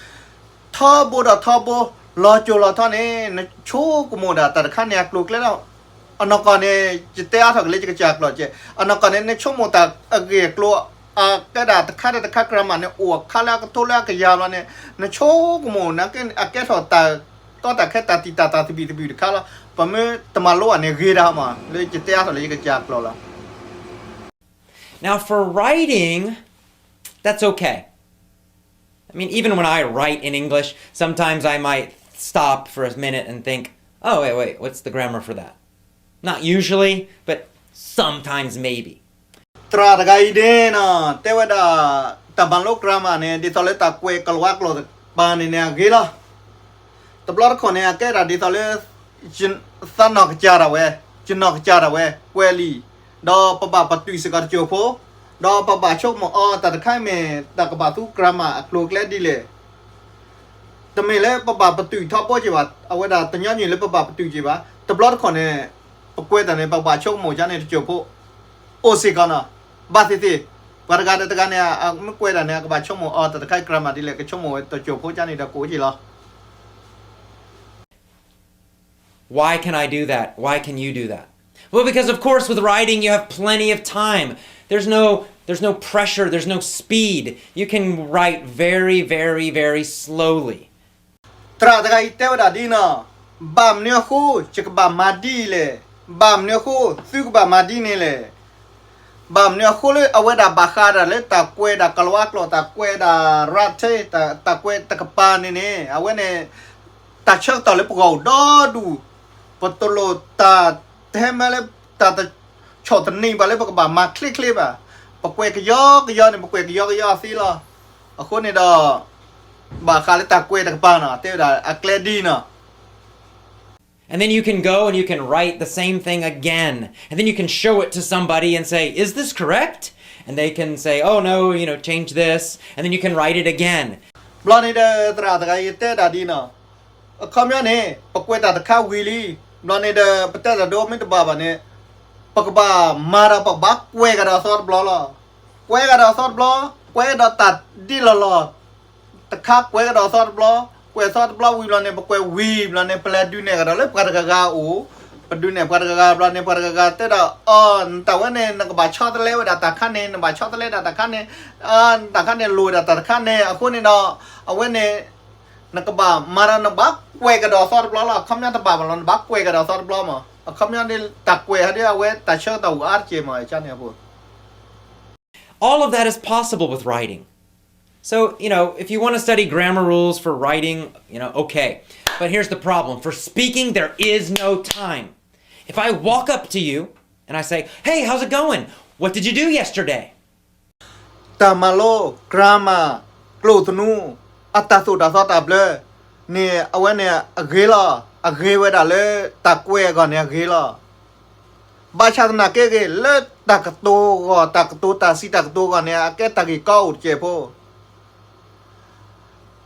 ထီဘိဒီးထီဘိ လီၤစိၤလီၤထီန့ၣ် နဆိကမိၣ်ဒၣ်တၢ်တခါန့ၣ်အကျိၤအကျဲလီၤ. အနီၢ်ကီၢ်န့ၣ် ယတဲအါထီၣ်က့ၤလၢယကစၢ်ကျိာ်ကဲး, အနီၢ်ကီၢ်န့ၣ် နဆိကမိၣ်တၢ်အဂ့ၢ်အကျိၤ အကဲဒၣ်တခါဒီးတခါ grammar န့ၣ် အိၣ်အခါလၢအကထိလၢအကယၤဘျီန့ၣ် နဆိကမိၣ်နာ်က့ အကဲထီၣ်တၢ်ကီတၢ်ခဲတၢ်တံာ်တာ်တၢ်သဘံၣ်သဘုၣ်တခါလီၤ. ပမ့ၢ်တမၤလိဘၣ်န့ၣ် ဂ့ၤဒၣ်မး လၢယတဲအါထီၣ်လၢယကစၢ်ကျိာ်လီၤ. Now, for writing, that's okay. I mean, even when I write in English, sometimes I might stop for a minute and think, oh, wait, wait, what's the grammar for that? Not usually, but sometimes maybe. သရၣ်တဂၤအံၤန့ၣ်နီၤ တဲဝဲဒၣ် တၢ်မၤလိ grammar န့ၣ် ဒ်သိးလၢတၢ်ကွဲးကီၤလၤဝါကျိာ်တကပၤန့ၣ်န့ၣ် အဂ့ၤလီၤ. တဘျီတခီၣ်န့ၣ် အကဲဒၣ်ဒ်သိးလၢ သးနီၢ်ကစၢ်ဒၣ်ဝဲ, ယနီၢ်ကစၢ်ဒၣ်ဝဲ ကွဲးလံာ်, ဒီးပဘၣ်ပတုာ်စ့ၢ်ကီးတစိၢ်ဖိ, ဒီးပဘၣ်ဆိကမိၣ်အီၤ တၢ်တခါမ့ၢ်တၢ်ကဘၣ်သူ grammar အကျိၤအကျဲဒ်လဲၣ်. တမ့ၢ်လၢပဘၣ်ပတုာ်ထီဘိက့ၤဘၣ်, အဝဲဒၣ်တညီနုၢ်လၢပဘၣ်ပတုာ်က့ၤဘၣ်. တဘျီတခီၣ်န့ၣ် ပကွဲးတၢ်န့ၣ် ပကဘၣ်ဆိကမိၣ်ကန့ၣ်တစိၢ်ဖိ အိၣ်စ့ၢ်ကီးနီၤ. ဘၣ်သ့ၣ်သ့ၣ် ပှၤတဂၤဒီးတဂၤန့ၣ် မ့ၢ်ကွဲးတၢ်န့ၣ် အကဘၣ်ဆိကမိၣ်အီၤ တၢ်တခါ grammar ဒ်လဲၣ် ကဆိကမိၣ်ဝဲတစိၢ်ဖိကန့ၣ်ဒီးကအိၣ်က့ၤလီၤ. Why can I do that? Why can you do that? Well, because of course with writing you have plenty of time. There's no there's no pressure, there's no speed. You can write very, very, very slowly. သရၣ်တဂၤအံၤတဲဝဲဒၣ်ဒ်နီၤ, ဘၣ်မနုၤအဃိ ယကဘၣ်မၤဒ်အံၤလဲၣ်, ဘၣ်မနုၤအဃိ သုကဘၣ်မၤဒ်န့ၣ်လဲၣ်. ဘၣ်မနုၤအဃိလၢအဝဲဒၣ်ဘၣ်ဃးဒၣ်လၢတၢ်ကွဲးဒၣ်ကီၤလၤဝါကျိာ်, တၢ်ကွဲးဒၣ်ရၣ်ထဲ, တၢ်ကွဲးတကပၤန့ၣ်န့ၣ် အဝဲန့ၣ် တၢ်ဆၢကတီၢ်လၢပဂီၢ်အိၣ်ဒီဒူၣ်, ပတလိၣ်တၢ်တဟဲမၢလၢ တၢ်တဆီၣ်သနံးဘၣ်လၢပကဘၣ်မၤချ့ချ့ဘၣ်. ပကွဲးကယီကယီန့ၣ် ပကွဲးကယီကယီသ့လီၤ. အဃိန့ၣ်ဒီး ဘၣ်ဃးလၢတၢ်ကွဲးတကပၤနီၤ တဲဝဲဒၣ်အကျဲဒ်နီၤ. And then you can go and you can write the same thing again. And then you can show it to somebody and say, is this correct? And they can say, oh no, you know, change this, and then you can write it again. ဘျီန့ၣ်ဒီး သရၣ်တဂၤအံၤတဲဒၣ်ဒ်နီၤ, အခီပညီန့ၣ် ပကွဲးတၢ်တခါဝံၤလံ, ဘျီန့ၣ်ဒီး ပတဲတၢ်ဒိမ့ၢ်တဘၣ်ဘၣ်န့ၣ် ပကဘၣ်မၤဒီး ပကဘၣ်ကွဲးကဒီးအသီတဘျီလီၤ. ကွဲးကဒီးအသီတဘျီ, ကွဲးဒီးတၢ်ဒ်လီၤလီၤ တခါကွဲးကဒီးအသီတဘျီ, ကွဲးသီတဘျီဝံၤဘျီန့ၣ် ပကွဲးဝံၤဘျီန့ၣ် ပလဲၤဒုးနဲၣ်ကဒီးလၢပှၤတဂၤဂၤအအိၣ်, ပဒုးနဲၣ်ပှၤတဂၤဂၤဘျီန့ၣ် ပှၤတဂၤဂၤတဲဒၣ် အီၤ နတၢ်ဝဲန့ၣ် နကဘၣ်ဆီတလဲဝဲဒၣ်တၢ်ခါန့ၣ် နဘၣ်ဆီတလဲဒၣ်တၢ်ခါန့ၣ်, တၢ်ခါန့ၣ်လိၣ်ဝဲဒၣ်တၢ်တခါန့ၣ် အဃိန့ၣ်ဒီး အဝဲန့ၣ် နကဘၣ်မၤဒီး နဘၣ်ကွဲးကဒီးအသီတဘျီလီၤ. အခီပညီတဘၣ်ဘၣ်လီၤ နဘၣ်ကွဲးကဒီးအသီတဘျီမး, အခီပညီဒ်တၢ်ကွဲးဟဲဒ်အဝဲတၢ်ဆၢကတီၢ်အိၣ်အါတက့ၢ်မး ကန့ၣ်အပူၤ All of that is possible with writing. So, you know, if you want to study grammar rules for writing, you know, okay. But here's the problem. For speaking, there is no time. If I walk up to you and I say, hey, how's it going? What did you do yesterday? တၢ်မၤလိ grammar ကျိာ်သနူ အတၢ်သိၣ်တၢ်သီတၢ်ဘျၢန့ၣ် အဝဲန့ၣ်အဂ့ၤလီၤ. အဂ့ၤဝဲဒၣ်လၢတၢ်ကွဲးအဂီၢ်န့ၣ်အဂ့ၤလီၤ. ဘၣ်ဆၣ်သနာ်က့ဂ့ၤ လၢတၢ်ကတိၤဂီၢ် တၢ်ကတိၤတၢ်စံးတၢ်ကတိၤအဂီၢ်န့ၣ် အကဲတၢ်ဂ့ၢ်ကီအိၣ်တစဲးဖိ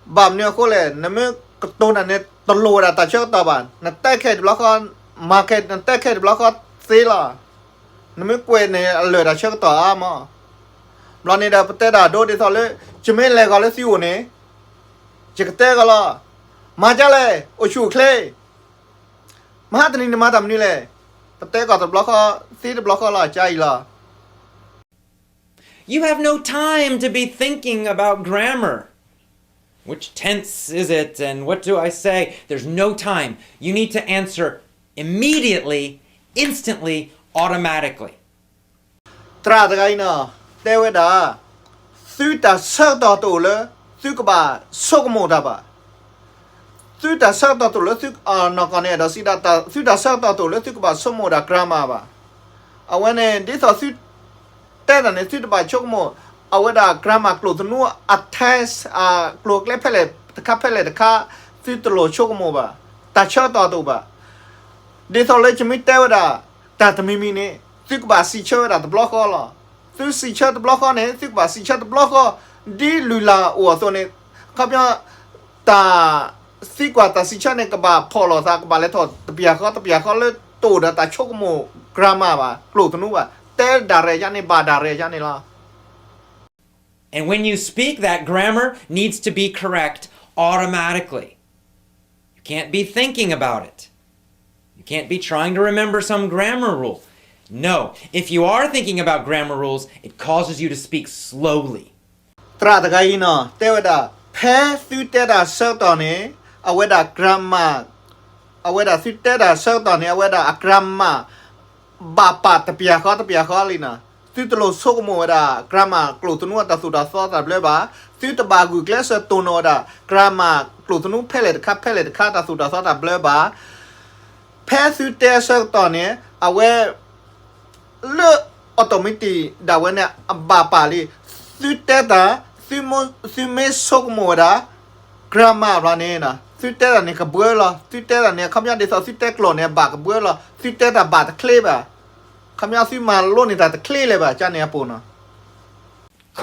ဘၣ်မနုၤအဃိလဲၣ်, နမ့ၢ်ကတိၤတၢ်န့ၣ် တလိၣ်ဝဲဒၣ်တၢ်ဆၢကတီၢ်ဘၣ်. နတဲခဲအံၤတဘျီဃီ, မၤခဲ, နတဲခဲအံၤတဘျီဃီသ့လီၤ. နမ့ၢ်ကွဲးန့ၣ် အလၢာ်တၢ်ဆၢကတီၢ်အါမး. ဘျီန့ၣ်ဒီး ပတဲတၢ်ဒိဒ်သိးလၢ ယမ့ၢ်လဲၤဂီၤလၢသုအိၣ်န့ၣ် ယကတဲဂီၤလီၤ. မၤဒ်လဲၣ်, အိၣ်ဆူၣ်အိၣ်ချ့, မဟါတနံၤနမၤတၢ်မနုၤလဲၣ်. ပတဲကီၢ်တဘျီဃီ, သ့တဘျီဃီလီၤ, ကါအံၤလီၤ. You have no time to be thinking about grammar. Which tense is it and what do I say? There's no time. You need to answer immediately, instantly, automatically. သရၣ်တဂၤအံၤနီၤ တဲဝဲဒၣ်, သုတၢ်ဆၢကတီၢ်တအိၣ်လၢ သုကဘၣ်ဆိကမိၣ်တၢ်ဘၣ်. သုတၢ်ဆၢကတီၢ်တအိၣ်လၢသု, နီၢ်ကီၢ်န့ၣ် အဲၣ်ဒိးစံးဒၣ်, သုတၢ်ဆၢကတီၢ်တအိၣ်လၢသုကဘၣ်ဆိကမိၣ်ဒၣ် grammar ဘၣ်. အဝဲန့ၣ် ဒ်သိးသုတဲတၢ်န့ၣ် သုတဘၣ်ဆိကမိၣ် အဝဲဒၣ် grammar ကျိာ်သနူအ tense အကျိာ်အကျဲဖဲလဲၣ်တခါဖဲလဲၣ်တခါ သုတလိၣ်ဆိကမိၣ်ဘၣ်. တၢ်ဆၢကတီၢ်တအိၣ်ဘၣ်. ဒ်သိးလၢယမ့ၢ်တဲဝဲဒၣ် တၢ်တမံၤမံၤန့ၣ် သုကဘၣ်စံးဆၢဝဲဒၣ်တဘျီဃီလီၤ. သုစံးဆၢတဘျီဃီန့ၣ် သုကဘၣ်စံးဆၢတဘျီဃီ ဒ်လုၢ်လၢ်အိၣ်အသိးန့ၣ်, အခီပညီ တၢ်သံကွၢ်တၢ်စံးဆၢန့ၣ် ကဘၣ်ဖီၣ်လိာ်သး ကဘၣ်လဲၤထီၣ်တပျၢ်ဃီတပျၢ်ဃီလၢတအိၣ်ဒီးတၢ်ဆိကမိၣ် grammar ဘၣ်, ကျိာ်သနူဘၣ်, တဲဒၣ်ရဲၣ်ယါန့ၣ် ဘၣ်ဒၣ်ရဲၣ်ယါန့ၣ်လီၤ. And when you speak, that grammar needs to be correct automatically. You can't be thinking about it. You can't be trying to remember some grammar rule. No, if you are thinking about grammar rules, it causes you to speak slowly. သရၣ်တဂၤအံၤနီၤ တဲဝဲဒၣ် ဖဲသုတဲတၢ်ဆၢကတီၢ်န့ၣ် အဝဲဒၣ် grammar, အဝဲဒၣ်သုတဲတၢ်ဆၢကတီၢ်န့ၣ် အဝဲဒၣ်အ grammar ဘၣ်ပာ်တပျၢ်ဃီတပျၢ်ဃီလံနီၤ. သုတလိၣ်ဆိကမိၣ်ဝဲဒၣ် grammar ကျိာ်သနူအတၢ်သိၣ်တၢ်သီတၢ်ဘျၢဘၣ်. သုတဘၣ်ဂုာ်ကျဲးစၢးတိၢ်နီၣ်ဝဲဒၣ် grammar ကျိာ်သနူဖဲလဲၣ်တခါဖဲလဲၣ်တခါ တၢ်သိၣ်တၢ်သီတၢ်ဘျၢဘၣ်. ဖဲသုတဲအဆၢကတီၢ်န့ၣ် အဝဲ လၢ automatic ဒၣ်ဝဲန့ၣ် အဘၣ်ပာ်လံ. သုတဲတၢ်, သုမ့ၢ်ဆိကမိၣ်ဝဲဒၣ် grammar ဘျီန့ၣ် သုတဲတၢ်န့ၣ်ကဘှၢလီၤ. သုတဲတၢ်န့ၣ် အခီပညီဒ်သိးသုတဲကျိာ်န့ၣ် ဘၣ်ကဘှၢလီၤ. သုတဲတၢ်ဘၣ်တချ့ဘၣ်. အခီပညီသုမၤလိန့ၢ်တၢ်တချ့လၢၤဘၣ် ကန့ၣ်အပူၤနီၤ.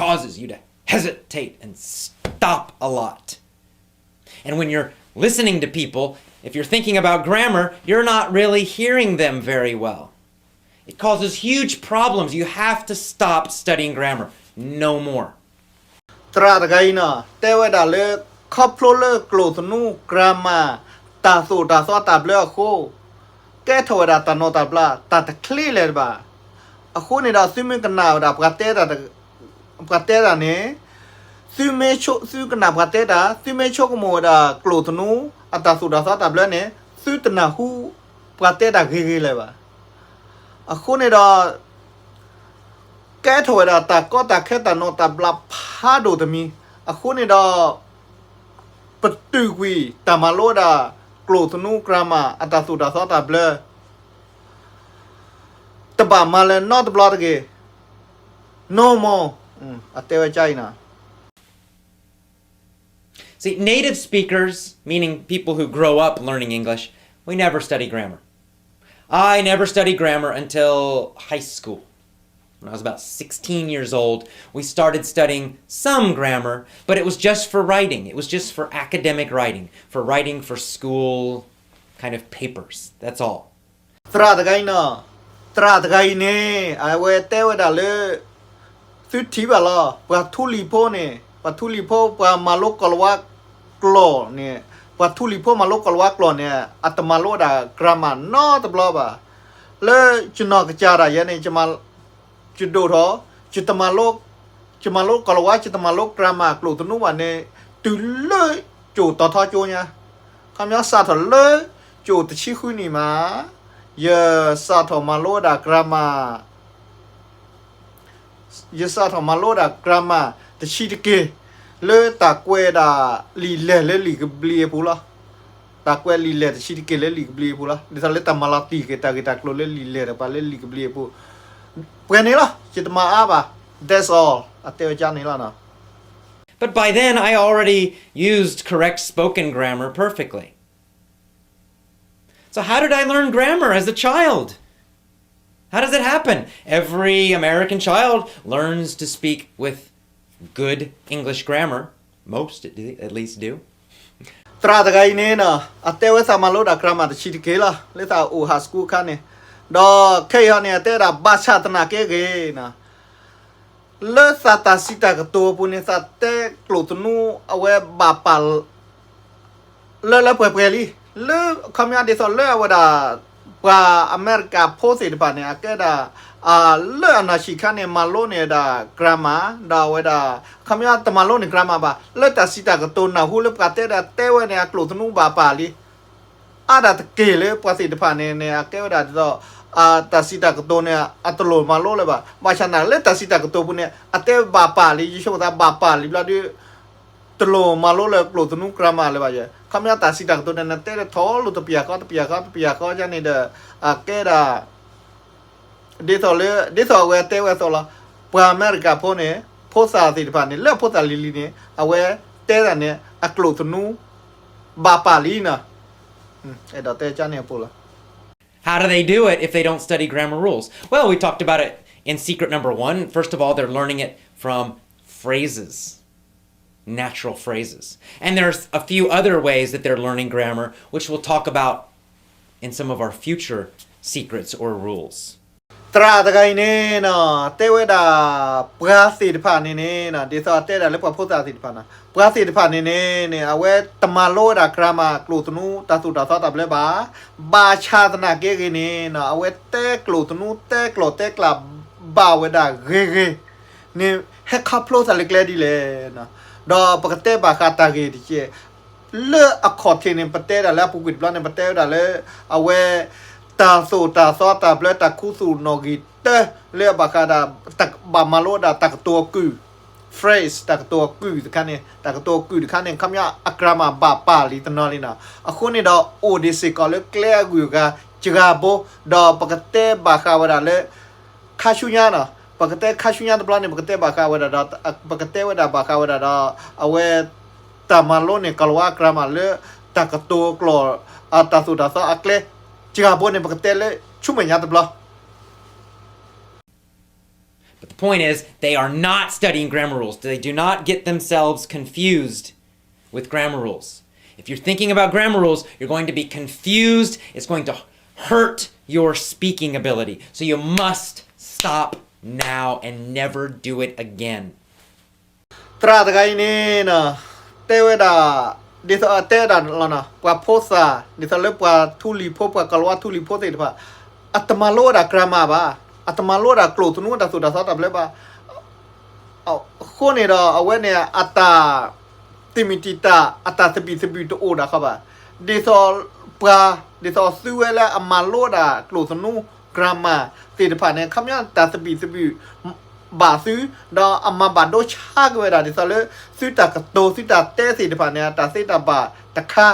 Causes you to hesitate and stop a lot. And when you're listening to people, if you're thinking about grammar, you're not really hearing them very well. It causes huge problems. You have to stop studying grammar. No more. သရၣ်တဂၤအံၤနီၤ တဲဝဲဒၣ်လၢ ခီဖျိလၢကျိာ်သနူ grammar တၢ်သိၣ်တၢ်သီတၢ်ဘျၢအဃိ ကဲထီၣ်ဝဲဒၣ်တၢ်နီၢ်တၢ်ဘျး တၢ်တချ့လၢၤဘၣ်. အဃိန့ၣ်ဒီး သုမ့ၢ်ကနၣ်ဝဲဒၣ် ပှၤတဲတၢ်န့ၣ် သုမ့ၢ်ဆိ, သုကနၣ်ပှၤတဲတၢ်, သုမ့ၢ်ဆိကမိၣ်ဝဲဒၣ်ကျိာ်သနူ အတၢ်သိၣ်တၢ်သီတၢ်ဘျၢန့ၣ် သုတနၢ်ဟူ ပှၤတဲတၢ်ဂ့ၤဂ့ၤလၢၤဘၣ်. အဃိန့ၣ်ဒီး ကဲထီၣ်ဝဲဒၣ်တၢ်ကီတၢ်ခဲတၢ်နီၢ်တၢ်ဘျးဖးဒိၣ်တမံၤ, အဃိန့ၣ်ဒီး ပတုာ်ကွံာ်တၢ်မၤလိဝဲဒၣ် ကျိာ်သနူ grammar အတၢ်သိၣ်တၢ်သီတၢ်ဘျၢ တဘၣ်မၤလၢၤနီတဘျီတဂ့ၤ. No more. အတဲဝဲကအံၤနီၤ. See, native speakers, meaning people who grow up learning English, we never study grammar. I never studied grammar until high school. When I was about sixteen years old, we started studying some grammar, but it was just for writing. It was just for academic writing, for writing for school kind of papers. That's all. သရၣ်တဂၤအံၤနီၤ, သရၣ်တဂၤအံၤန့ၣ် အဝဲတဲဝဲဒၣ်လၢ သုထံၣ်ဘၣ်လီၤ, ပှၤထူလံၤဖိန့ၣ် ပှၤထူလံၤဖိ ပှၤမၤလိကီၤလၤဝါကျိာ်န့ၣ်, ပှၤထူလံၤဖိမၤလိကီၤလၤဝါကျိာ်န့ၣ် အတမၤလိဒၣ် grammar နီတဘျီဘၣ်. လၢယနီၢ်ကစၢ်ဒၣ်ယဲန့ၣ် ယဒိၣ်ထီၣ်, ယတမၤလိ, ယမၤလိကီၤလၤဝါ, ယတမၤလိ grammar ကျိာ်သနူဘၣ်န့ၣ် တုၤလၢယအိၣ်တီၤထီကၠိညါ, ခီပညီစးထီၣ်လၢ ယအိၣ်တဆံဃုနံၣ်မး, ယစးထီၣ်မၤလိဝဲဒၣ် grammar ယစးထီၣ်မၤလိဒၣ် grammar တဆံးတက့ၢ်, လၢတၢ်ကွဲးဒၣ်လံာ်လဲၢ်လၢလံာ်ကဘျံးအပူၤလီၤ. တၢ်ကွဲးလံာ်လဲၢ်တဆံးတက့ၢ်လၢလံာ်ကဘျံးအပူၤလီၤ. ဒ်သိးလၢတၢ်မၤလီၤတံၢ်က့ၤတၢ်ဂ့ၢ်တၢ်ကျိၤလၢလံာ်လဲၢ်တကပၤလၢလံာ်ကဘျံးအပူၤ, ပှဲၤန့ၣ်လီၤ. ယတမၤအါဘၣ်. That's all. အတဲဝဲဒ်န့ၣ်လီၤ. But by then, I already used correct spoken grammar perfectly. So, how did I learn grammar as a child? How does it happen? Every American child learns to speak with good English grammar. Most, at least, do. သရၣ်တဂၤအံၤန့ၣ်နီၤ, အတဲဝဲသးမၤလိဒၣ် grammar တဆံးတက့ၢ်လီၤ လၢသးအိၣ် high school အခါန့ၣ်, ဒီးခဲအံၤဟီန့ၣ် အတဲဒၣ် ဘၣ်ဆၣ်သနာ်က့ဂ့ၤနီၤ, လၢသးတၢ်စံးတၢ်ကတိၤအပူၤန့ၣ် သးတဲကျိာ်သနူအဝဲဘၣ်ပာ် လၢလၢပှဲၤပှဲၤလံ, လၢအခီပညီဒ်သိးလၢအဝဲဒၣ် ပှၤအမဲရကၤဖိသ့ၣ်တဖၣ်န့ၣ် အကဲဒၣ် လၢအနၢ်ဆံးခါန့ၣ် မၤလိန့ၢ်ဒၣ် grammar ဒီးအဝဲဒၣ် အခီပညီတမၤလိန့ၢ် grammar ဘၣ်, လၢတၢ်စံးတၢ်ကတိၤနၢ်ဟူလၢပှၤတဲဒၣ်တဲဝဲန့ၣ် အကျိာ်သနူဘၣ်ပာ်လံ အါဒၣ်တက့ၢ်လၢပှၤသ့ၣ်တဖၣ်န့ၣ်န့ၣ် အကဲဝဲဒၣ်ဒ်သိး တၢ်စံးတၢ်ကတိၤန့ၣ် အတလိၣ်မၤလိလၢၤဘၣ်. ဘၣ်ဆၣ်နာ်လၢတၢ်စံးတၢ်ကတိၤပူၤန့ၣ် အတဲဘၣ်ပာ်လံ, ယဆိကမိၣ်သးဘၣ်ပာ်လံဘျီဒီး တလိၣ်မၤလိလၢကျိာ်သနူ grammar လၢၤဘၣ်ယဲ. ခီပညီတၢ်စံးတၢ်ကတိၤန့ၣ် နတဲတထီၣ်လိာ်တပျၢ်ဃီ တပျၢ်ဃီ တပျၢ်ဃီန့ၣ်ဒီး အကဲဒၣ် ဒ်သိးလၢ ဒ်သိးအဝဲတဲဝဲအသိးလီၤ. ပှၤအမဲရကၤဖိန့ၣ် ဖိသၣ်သ့ၣ်တဖၣ်န့ၣ် လၢအဖိသၣ်လံၤလံၤန့ၣ် အဝဲတဲတၢ်န့ၣ် အကျိာ်သနူ ဘၣ်ပာ်လံနီၤ. အဲၣ်ဒိးတဲကန့ၣ်အပူၤလီၤ. How do they do it if they don't study grammar rules? Well, we talked about it in secret number one. First of all, they're learning it from phrases, natural phrases. And there's a few other ways that they're learning grammar, which we'll talk about in some of our future secrets or rules. သရၣ်တဂၤအံၤန့ၣ်နီၤ တဲဝဲဒၣ် ပှၤသ့ၣ်တဖၣ်န့ၣ်န့ၣ်နီၤ ဒ်သိးအတဲဒၣ်လၢပှၤဖိသၣ်သ့ၣ်တဖၣ်နီၤ ပှၤသ့ၣ်တဖၣ်န့ၣ်န့ၣ်န့ၣ် အဝဲတမၤလိဝဲဒၣ် grammar ကျိာ်သနူ တၢ်သိၣ်တၢ်သီတၢ်ဘျၢဘၣ်. ဘၣ်ဆၣ်သနာ်က့ဂ့ၤန့ၣ်နီၤ အဝဲတဲကျိာ်သနူ တဲကျိာ်တဲကျၢ်ဘၣ်ဝဲဒၣ်ဂ့ၤဂ့ၤန့ၣ် ဟဲခီဖျိသးလၢကျဲဒ်လဲၣ်. ဒီးပကတဲဘၣ်ဃးတၢ်ဂ့ၢ်တက့ၢ် လၢအခီၣ်ထံးန့ၣ် ပတဲဒၣ်လၢအပူၤကွံာ်တဘျီန့ၣ် ပတဲဝဲဒၣ်လၢ အဝဲ တၢ်သိၣ်တၢ်သီတၢ်ဘျၢတၢ်ခူသူၣ်နီၣ်ဂံၢ်တၢ လၢအဘၣ်ဃးဒၣ် ဘၣ်မၤလိဒၣ်တၢ်ကတိၤအကုၢ် phrase တၢ်ကတိၤအကုၢ်တခါန့ၣ် တၢ်ကတိၤအကုၢ်တခါန့ၣ် ခီပညီအ grammar ဘၣ်ပာ်လံတနီၤလံနီၤ. အဃိန့ၣ်ဒီး အိၣ်ဒံးစ့ၢ်ကီးလၢကျဲအဂုၤအဂၤ စှၤဘိ ဒီးပကတဲဘၣ်ဃးဝဲဒၣ်လၢ ခါဆူညါနီၤ ပကတဲခါဆူညါတဘျီန့ၣ် ပကတဲဘၣ်ဃးဝဲဒၣ်ဒီး ပကတဲဝဲဒၣ်ဘၣ်ဃးဝဲဒၣ်ဒီး အဝဲ တၢ်မၤလိန့ၢ်ကီၤလၤဝါ grammar လၢ တၢ်ကတိၤကျိာ် တၢ်သိၣ်တၢ်သီအကျဲ စှၤဘိန့ၣ် ပကတဲလၢဆူမဲာ်ညါတဘျီ But the point is, they are not studying grammar rules. They do not get themselves confused with grammar rules. If you're thinking about grammar rules, you're going to be confused. It's going to hurt your speaking ability. So you must stop now and never do it again. သရၣ်တဂၤအံၤန့ၣ်နီၤ တဲဝဲဒၣ် ဒ်သိးအတဲဒၣ်လီၤနီၤ ပှၤဖိသၣ် ဒ်သိးလၢပှၤထူလံၤဖိ ပှၤကီၤလၤဝါထူလံၤဖိသ့ၣ်တဖၣ် အတမၤလိဝဲဒၣ် grammar ဘၣ်, အတမၤလိဝဲဒၣ်ကျိာ်သနူ တၢ်သိၣ်တၢ်သီတၢ်ဘျၢဘၣ်. အဃိန့ၣ်ဒီး အဝဲန့ၣ် အတၢ်တံာ်မံၢ်တံာ်တာ် အတၢ်သဘံၣ်သဘုၣ်တအိၣ်ဒၣ်ဃီဘၣ်. ဒ်သိးပှၤ ဒ်သိးသုဝဲလၢအမၤလိဒၣ်ကျိာ်သနူ grammar သ့ၣ်တဖၣ်န့ၣ် ခီပညီတၢ်သဘံၣ်သဘုၣ် ဘၣ်သု, ဒီးအမၤဘၣ်ဒိဆါက့ၤဝဲဒၣ် ဒ်သိးလၢ သုတၢ်ကတိၤ သုတၢ်တဲသ့ၣ်တဖၣ်န့ၣ် အတၢ်သ့တၢ်ဘၣ်တခါ,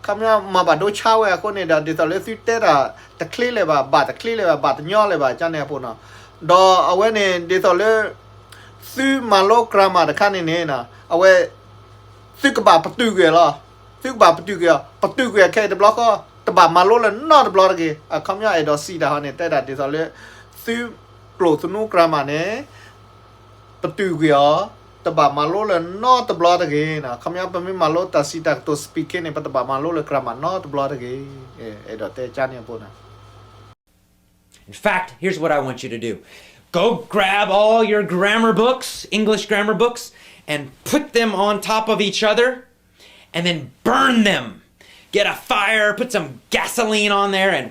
ခီပညီမၤဘၣ်ဒိဆါဝဲအဃိန့ၣ်ဒီး ဒ်သိးလၢသုတဲတၢ်တချ့လၢၤဘၣ်, ဘၣ်တချ့လၢၤဘၣ်, ဘၣ်တညီလၢၤဘၣ် ကန့ၣ်အပူၤနီၤ. ဒီးအဝဲန့ၣ် ဒ်သိးလၢ သုမၤလိ grammar တခါန့ၣ်န့ၣ် အဝဲ သုကဘၣ်ပတုာ်ကွံာ်လီၤ. သုကဘၣ်ပတုာ်ကွံာ်အီၤ, ပတုာ်ကွံာ်အခဲအံၤတဘျီဃီ, တဘၣ်မၤလိလၢၤနီတဘျီတဂ့ၤ. အခီပညီအဲၣ်ဒိးစံးတၢ်ဟီန့ၣ် တဲဒၣ်ဒ်သိးလၢ သု ကျိာ်သနူ grammar န့ၣ် ပတုာ်ကွံာ်အီၤ, တဘၣ်မၤလိလၢၤနီတဘျီတဂ့ၤ. ခီပညီ ပမ့ၢ်မၤလိတၢ်စံးတၢ်ကတိၤ speaking န့ၣ် ပတဘၣ်မၤလိလၢၤ grammar နီတဘျီတဂ့ၤ. အဲၣ်ဒိးတဲကန့ၣ်အပူၤနီၤ. In fact, here's what I want you to do. Go grab all your grammar books, English grammar books, and put them on top of each other, and then burn them. Get a fire, put some gasoline on there, and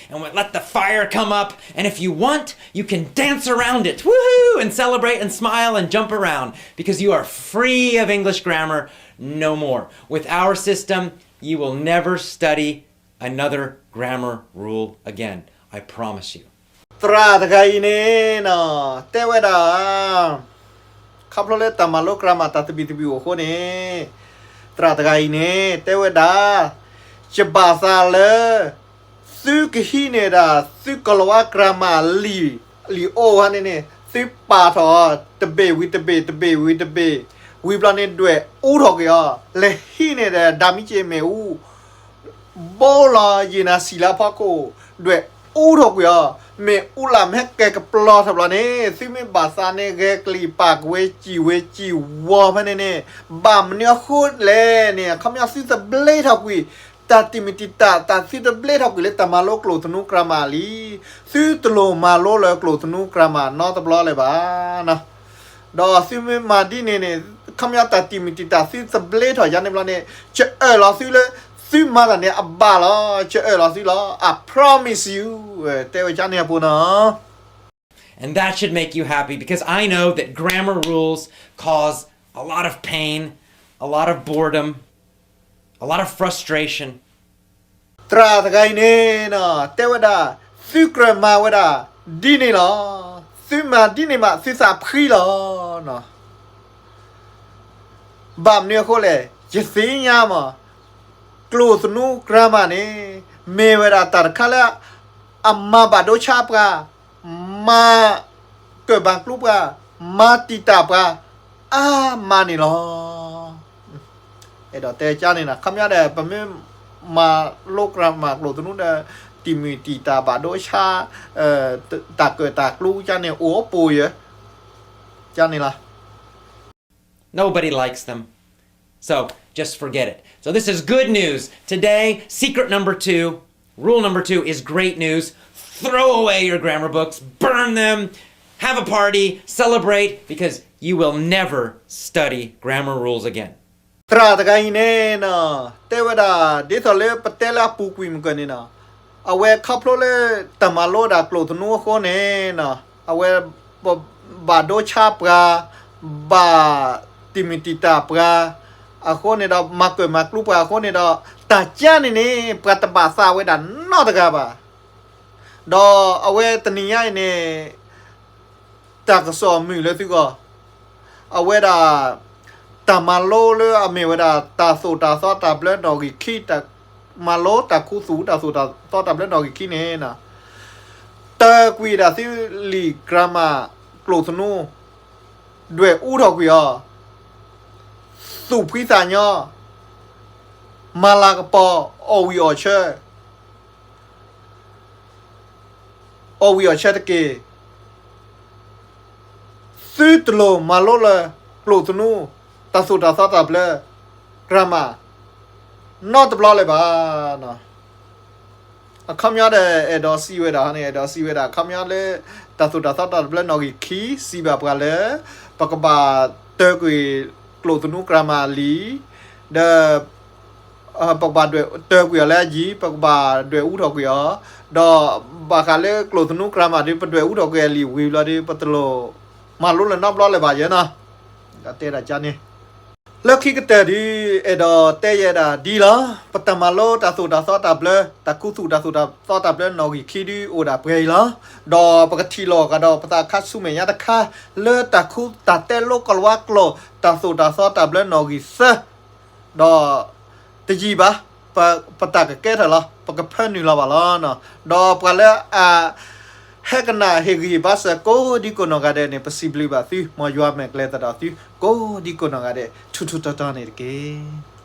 and let the fire come up. And if you want, you can dance around it, woohoo, and celebrate and smile and jump around because you are free of English grammar no more. With our system, you will never study another grammar rule again. I promise you. သရၣ်တဂၤအံၤန့ၣ်နီၤ တဲဝဲဒၣ် ခီဖျိလၢတၢ်မၤလိ grammar တၢ်သဘံၣ်သဘုၣ်အိၣ်အဃိန့ၣ် သရၣ်တဂၤအံၤန့ၣ် တဲဝဲဒၣ် ယဘၣ်သးလၢ သုကဟံးန့ၢ်ဒၣ် သုကလၤဝါ grammar လံာ် လံာ်အိၣ်ဝဲန့ၣ်န့ၣ် သုပာ်ထီၣ်အီၤ တဘ့ၣ်ဝံၤတဘ့ၣ် တဘ့ၣ်ဝံၤတဘ့ၣ် ဝံၤဘျီန့ၣ် ဒွဲၣ်အူထီၣ်ကွံာ်အီၤ လဲၤဟံးန့ၢ်ဒီး ဒၤမံက့ၤမ့ၣ်အူ ဘိလီၤယံာ်နၤဆံးလၢအဖီခိၣ် ဒွဲၣ်အူထီၣ်ကွံာ်အီၤ မ့ၣ်အူလၢ်မ့ၢ်ဟဲကဲၤကပျီထီၣ်ဘျီန့ၣ် သုမ့ၢ်ဘၣ်သးန့ၣ် ဂဲၤကလံၣ်ပာ်ကဝဲစံၣ်ဝဲစံၣ်ဝီဖဲန့ၣ်န့ၣ် ဘၣ်မနုၤအဃိလဲၣ်န့ၣ် အခီပညီသုသဘျ့ထီၣ်ကွံာ် တၢ်တံာ်မုၢ်တံာ်တာ် တၢ်သုတဘျ့ထီၣ်ကွံာ်လၢတၢ်မၤလိကျိာ်သနူ grammar လံ သုတလိၣ်မၤလိလၢကျိာ်သနူ grammar နီတဘျီလၢၤဘၣ်. ဒီးသုမ့ၢ်မၤဒ်န့ၣ်န့ၣ် ခီပညီတၢ်တံာ်မုၢ်တံာ်တာ်သုသဘျ့ထီၣ်ယါန့ၣ်ဘျီန့ၣ် ယအၢၣ်လီၤသုလၢ သုမၤတၢ်န့ၣ်အဘၣ်လီၤ ယအၢၣ်လီၤသုလီၤ I promise you တဲဝဲကန့ၣ်အပူၤနီၤ. And that should make you happy because I know that grammar rules cause a lot of pain, a lot of boredom, a lot of frustration. သရၣ်တဂၤအံၤန့ၣ်နီၤ တဲဝဲဒၣ် သုကြၢးမၤဝဲဒၣ် ဒ်န့ၣ်လီၤ. သုမၤဒ်န့ၣ်မး သုသးဖှံလီၤ. ဘၣ်မနုၤအဃိလဲၣ် ယသ့ၣ်ညါမး ကျိာ်သနူ grammar န့ၣ် မ့ၢ်ဝဲဒၣ်တၢ်တခါလၢ အမၤဘၣ်ဒိဆါပှၤ မၤကၢၣ်မၤကျူပှၤ မၤတံာ်တာ်ပှၤ အါမးန့ၣ်လီၤ. အဲၣ်ဒိးတဲကန့ၣ်နီၤ ခီပညီဒီး ပမ့ၢ်မၤလိ grammar ကျိာ်သနူဒီး တံာ်မုၢ်တံာ်တာ်ဘၣ်ဒိဆါ တၢ်ကၢၣ်တၢ်ကျူကန့ၣ် အိၣ်ပိာ်ယဲ ကန့ၣ်လီၤ. Nobody likes them. So just forget it. So this is good news. Today, secret number two, rule number two is great news. Throw away your grammar books, burn them, have a party, celebrate, because you will never study grammar rules again. သရၣ်တဂၤအံၤန့ၣ်နီၤ တဲဝဲဒၣ် ဒ်သိးလၢပတဲလၢအပူၤကွံာ်မုၢ်ကၢၢ်န့ၣ်နီၤ အဝဲခီဖျိလၢတၢ်မၤလိဒၣ်ကျိာ်သနူအဃိန့ၣ်နီၤ အဝဲ ဘၣ်ဒိဆါပှၤ ဘၣ်တံာ်မုၢ်တံာ်တာ်ပှၤ အဃိန့ၣ်ဒီး မၤကၢၣ်မၤကျူပှၤအဃိန့ၣ်ဒီး တၢ်ကန့ၣ်န့ၣ် ပှၤတဘၣ်သးဝဲဒၣ်နီတဂၤဘၣ်. ဒီးအဝဲတနံၤညါအံၤန့ၣ် တၢ်ကစီၣ်မုာ်လၢသုဂီၢ် အဝဲဒၣ် တၢ်မၤလိလၢအမ့ၢ်ဝဲဒၣ် တၢ်သိၣ်တၢ်သီတၢ်ဘျၢနီၣ်ဂံၢ်ခံ တၢ်မၤလိတၢ်ခူသူၣ် တၢ်သိၣ်တၢ်သီတၢ်ဘျၢနီၣ်ဂံၢ်ခံန့ၣ် တၢၢ်ကွံာ်ဒၣ်သုလံာ် grammar ကျိာ်သနူ ဒွဲၣ်အူထီၣ်ကွံာ်အီၤ, သူၣ်ဖှံသးညီ, မၤလၤကပီၤ, အီၣ်ဝံၣ်အီၣ်ဆၢ, အီၣ်ဝံၣ်အီၣ်ဆၢတက့ၢ်. သုတလိၣ်မၤလိလၢ ကျိာ်သနူ, တၢ်သိၣ်တၢ်သီတၢ်ဘျၢ, grammar နီတဘျီလၢၤဘၣ်. အခီပညီဒီး အဲၣ်ဒိးစံးဝဲဒၣ်န့ၣ် အဲၣ်ဒိးစံးဝဲဒၣ် အခီပညီလၢ တၢ်သိၣ်တၢ်သီတၢ်ဘျၢနီၣ်ဂံၢ်ခံ စံးဘၣ်ပှၤလၢ ပကဘၣ်တၢၢ်ကွံာ်ကျိာ်သနူ grammar လံာ်, ဒီး ပကဘၣ်တၢၢ်ကွံာ်အီၤလၢအယံၤ ပကဘၣ်ဒွဲၣ်အူထီၣ်ကွံာ်အီၤ, ဒီးဘၣ်ဃးလၢကျိာ်သနူ grammar ဒီး ပဒွဲၣ်အူထီၣ်ကွံာ်အလံာ်ဝံၤဘျီဒီး ပတလိၣ်မၤလိလၢၤနီတဘျီလၢၤဘၣ်ယဲနီၤ. တဲဒၣ်ကန့ၣ် လၢခံကတၢၢ်ဒီး အဲၣ်ဒိးတဲယဲဒၣ်ဒ်လီၤ. ပတၢ်မၤလိတၢ်သိၣ်တၢ်သီတၢ်ဘျၢ တၢ်ခူသူၣ်တၢ်သိၣ်တၢ်သီတၢ်ဘျၢနီၣ်ဂံၢ်ခံဒီးအိၣ်ဒၣ်ပှဲၤအံၤလီၤ. ဒီးပကထံၣ်လိာ်ကဒီးပသးခါဆူမဲာ်ညါတခါ လၢတၢ်ခူတၢ်တဲလိကလၤဝါကျိာ် တၢ်သိၣ်တၢ်သီတၢ်ဘျၢနီၣ်ဂံၢ်သၢ ဒီးတယံာ်ဘၣ် ပတၢ်ကကဲထီၣ်လီၤ ပကဖၢနုာ်လီၤဘၣ်လီၤ. ဒီးပှၤလၢအ ဟဲကနၣ်ဟ့ၣ်ဂံၢ်ဟ့ၣ်ဘါစၢၤကိးဒံကိးနီၢ်ဂၤဒဲးန့ၣ် ပစံးဘျုးဘၣ်သု မ်ယွၤမဲာ်ကျဲသဒၣ်သု ကိးဒံကိးနီၢ်ဂၤဒဲး ထူးထူးတီၤတီၤန့ၣ်တက့ၢ်.